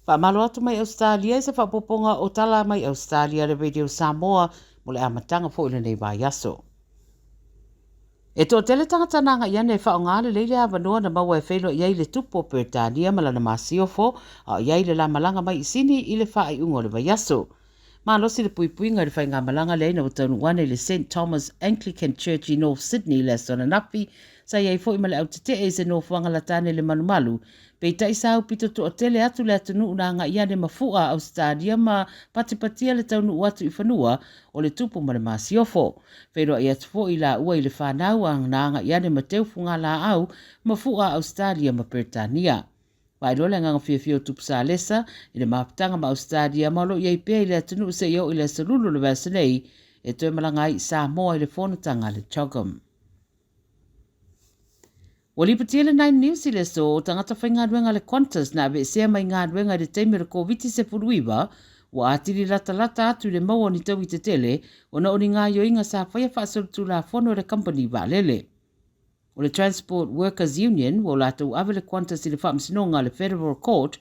Faamalo atu mai Ausetalia i se faaopoopoga o tala mai Ausetalia a le Radio Samoa mo le amataga foi o lenei vaiaso. E toatele tagata na agai ane e faaaoga lelei le avanoa na maua e feiloai ai le Tupu o Peretania ma lana masiofo a o i ai le la malaga mai i Sini i le faaiuga o le vaiaso. Malosi le puipuiga i le faigamalaga lea ina ua taunuu ane i le Saint Thomas Anglican Church i North Sydney i le aso ananafi, sa i ai foi ma le au tetee i se nofoaga lata ane i le malumalu. Peitai sa aupito toatele atu le atunuu na agai ane ma fua a Ausetalia ma patipatia le taunuu atu i fanua o le Tupu ma le Masiofo. Feiloai atu foi laua i le fanau a na agai ane ma teu fugalaau ma fua a Ausetalia ma Peretania. Faailoa le agaga fiafia o Tupu Salesa i le mafutaga ma Ausetalia ma o lo o i ai pea i le atunuu seia oo i le aso Lulu o le vaiaso nei e toe malaga ai i Samoa i le fonotaga a le CHOGM. Ua lipotia le Nine News i le aso o tagata faigaluega a le Qantas na aveesea mai galuega i le taimi o le Koviti-19 ua atili latalata atu i le maua o ni taui tetele ona o ni gaoioiga sa faia faasolitulafono e le kamupani vaalele. O le Transport Workers Union ua latou ave le Qantas i le faamasinoga a le Federal Court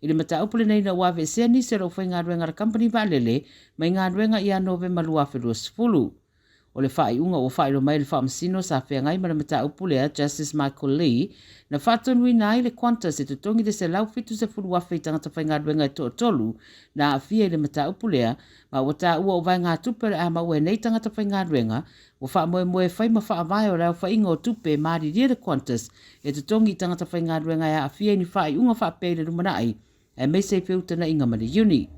i le mataupu lenei ina ua aveesea nisi o le aufaigaluega a le kamupani vaalele mai galuega ia Novema 2020. O le faaiuga ua faailoa mai e le faamasino sa feagai ma le mataupu lea, Justice Michael Lee, na faatonuina ai le Qantas e totogi le $170,000 i tagata faigaluega e toatolu na aafia i le mataupu lea, ma ua taua o vaegatupe o le a maua e nei tagata faigaluega Ua faamoemoe e fai ma faavae o le aofaiga o tupe e malilie le Qantas e totogi i tagata faigaluega e aafia i ni faaiuga faapea i le lumanai, aemaise i feutagaiga ma le Iuni.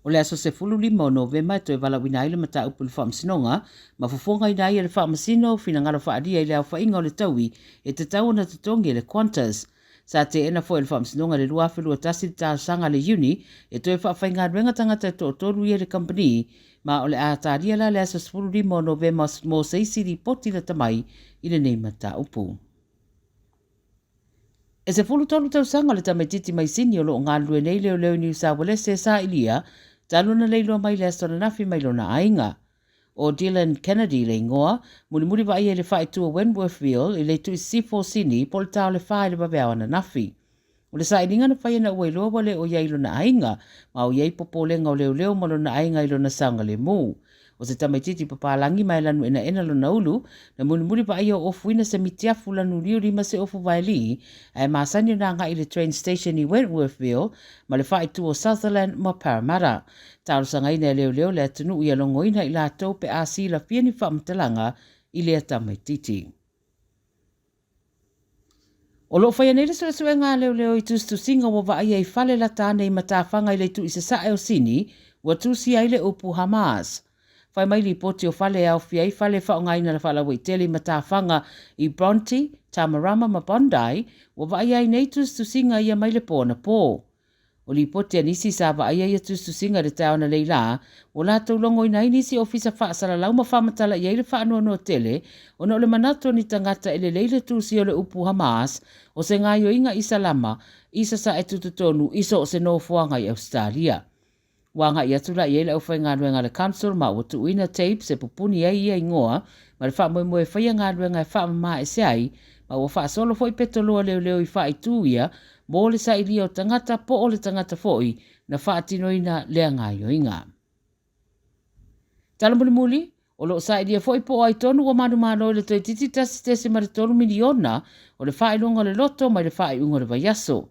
O le aso 15 o Novema e toe valaauina ai le mataupu i le Faamasinoga ma fofogaina ai e le Faamasino finagalo faaalia i le aofaiga o le taui e tatau ona totogi e le Qantas. Sa teena foi e le Faamasinoga i le 2021 le talosaga a le Iuni e toe faafaigaluega tagata e toatolu ia i le kamupani ma o le a talia la le aso 15 o Novema mo se isi lipoti lata mai i lenei mataupu. E 13 tausaga o le tamaitiiti mai Sini o lo o galulue nei leoleo i Niu Saualese e sailia talu ona leiloa mai i le aso ananafi mai lona aiga. ʻO Dylan Kennedy le igoa, mulimuli vaaia i le faaitu o Wentworthville i le itu i sisifo o Sini po o le ta o le fa i le vaveao ananafi. O le sailiga na fai ina ua iloa ua le o i ai lona aiga, ma o i ai popolega o leoleo ma lona aiga i lona saogalemu. O se tamaitiiti papalagi ma e lanu enaena lona ulu, na mulimuli vaaia o ofuina se mitiafu lanu uliuli ma se ofu vaelī, ae masani ona agai i le train station i Wentworthville ma le faaitu o Sutherland ma Parramatta. Talosagaina e leoleo le atunuu ia logoina i latou pe a silafia ni faamatalaga i lea tamaitiiti. O lo o faia nei le suesuega a leoleo i tusitusiga ua vaaia i fale lata ane i matafaga i le itu i sasae o Sini ua tusia ai le upu Hamas. Fai mai lipoti o fale e aofia ai fale e faaaogaina le faalauaitele i matafaga i Bronte, Tamarama ma Bondi ua vaaia ai nei tusitusiga ia mai le po anapo. O lipoti a nisi sa vaaia ia tusitusiga i le taeao analeila lā, ua latou logoina ai nisi ofisa faasalalau ma faamatala i ai le faanoanoa tele ona o le manatu o ni tagata e lelei le tusia o le upu Hamas o se gaoioiga Isalama i sasae tutotonu i so o se nofoaga i Ausetalia. Ua agai atu la i ai le aufaigaluega a le Council ma ua tuuina tapes e pupuni ai ia igoa ma le faamoemoe e faia galuega e faamama ese ai ma ua faasolo foi petoloa leoleo i faaitu ia mo le sailia o tagata po o le tagata foi na faatinoina lea gaoioiga. Tala mulimuli, o lo o sailia foi po o ai tonu ua manumalo i le toeitiiti 1.3 miliona o le faailoga o le loto mai le faaiuga o le vaiaso.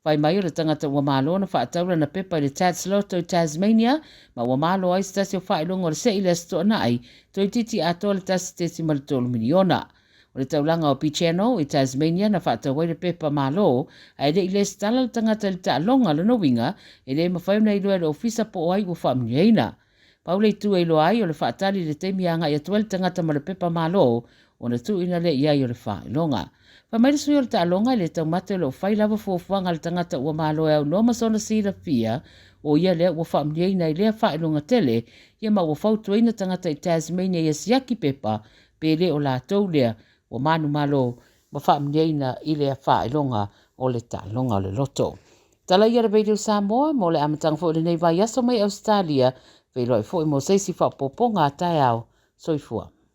Fai mai o le tagata ua malo na faatau lana pepa i le Tattslotto i Tasmania ma ua malo ai se tasi o faailoga o le sei i le Aso Toonai, toeitiiti atoa le 1.3 miliona. O le taulaga o Bicheno i Tasmania na faatau ai le pepa malo, ae le i lesitala le tagata i le taaloga, lona uiga, e le mafai ona iloa e le ofisa po o ai ua faamanuiaina. Pau le itu e iloa ai o le faatali i le taimi e agai atu ai le tagata ma le pepa malo ona tuuina lea i ai o le faailoga. Fai mai le sui o le taaloga e le taumate o lo o fai lava fuafuaga a le tagata ua malo e aunoa ma sona silafia o ia lea ua faamanuiaina i lea faailoga tele ia ma ua fautuaina tagata i Tasmania ia siaki pepa pe le o latou lea ua manumalo ma faamanuiaina i lea faailoga o le taaloga o le loto. Tala ia le Radio Samoa mo le amataga foi o lenei vaiaso mai Ausetalia, feiloai foi mo se isi faaopoopoga a taeao. Soifua.